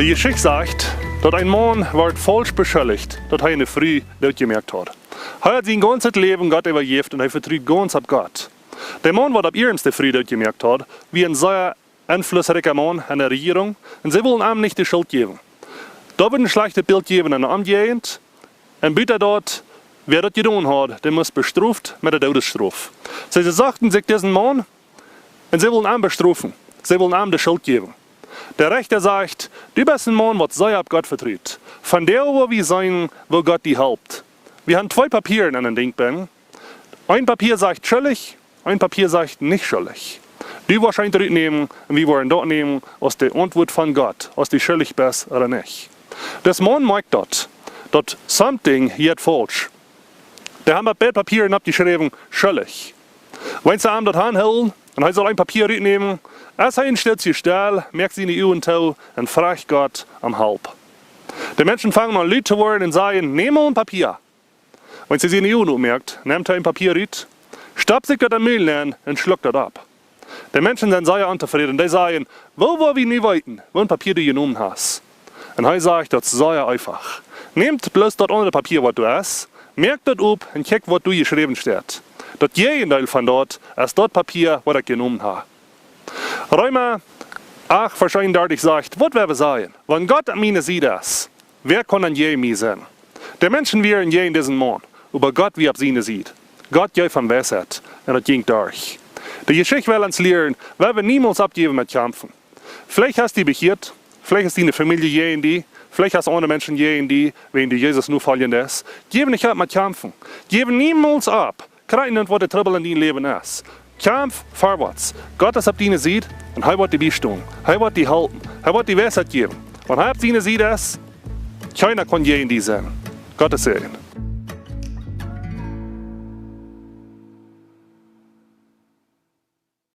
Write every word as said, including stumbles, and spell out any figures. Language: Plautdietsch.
De Jeschicht sajcht, daut een Maun wort faulsch beschuldicht, daut hee eene Fru dootjemoakt haud. Hee haud sien gaunzet Läwen Gott äwajäft un hee vetrud gaunz opp Gott. De Maun, waut opp iernst de Fru dootjemoakt haud, wia een sea enflussrikja Maun enne Rejierunk un see wullen am nich de Schult jäwen. Daut wudd een schlajchtet Bilt jäwen enne Omjäajent. Un buta daut, wäa daut jedonen haud, dee must bestroft met de Doodesstrof. See, see sochten sikj disen Maun un see wullen am bestrofen. See wullen am de Schult jäwen. De Rechta sajcht: Du best een Maun, waut sea opp Gott vetrut. Vondoag woa wie seenen, woo Gott die halpt. Wie haben twee Papieren aun een Dinkj binjen. Een Papia sajcht schullich, een Papia sajcht nich schullich. Du woascht eent rutnämen un wie woaren daut nämen aus de Auntwuat von Gott, aus du schullich best ooda nich. Dis Maun moakjt daut, daut something hia faulsch. Dee haben opp beid Papieren oppjeschräwen: schullich. Wan see am daut aunhoolen un hee saul een Papia rutnämen, es hee een Stootje stell, moakt siene Uagen too un froagt Gott om Help. De Menschen fangen aun lud to woaren un sajen: Nem mol een Papia. Wan see siene Uagen opmoakt, nemt hee een Papia rut, stoppt sikj daut em Mul nenn un schluckt daut opp. De Menschen sent sea ontofräd. Dee sajen: Woo woa wie nu weeten, waut Papia du jenomen hast? Un hee sajcht: Daut es sea eefach. Nämt bloos daut aundre Papia, waut doa es, moakt daut op un kjikjt, waut doa jeschräwen steit. Daut Jäajendeel von daut es daut Papia, waut ekj jenomen hab. Reema acht, Varsch eenundartich sajcht: Waut woa wie sajen? Wan Gott aun miene Sied es, wäa kaun dan jäajen mie sennen? De Menschen wieren jäajen disen Maun, oba Gott wia opp siene Sied. Gott jeef am Weisheit un daut jinkj derch. De Jeschicht well ons lieren, wie woaren niemols oppjäwen met kjamfen. Veleicht hast du bekjieet, veleicht es diene Famielje jäajen die, veleicht hast du aundre Menschen jäajen die, wäajen du Jesus nofoljen deist. Jeff nich opp met kjamfen. Jeff niemols opp. Krakjt wan de Trubbel en dien Läwen es, kjamf verwoats. Gott es opp diene Sied un hee woat die biestonen. Hee woat die halpen. Hee woat die Weisheit jäwen. Wan hee opp diene Sied es, kjeena kaun jäajen die sennen. Gottes Säajen.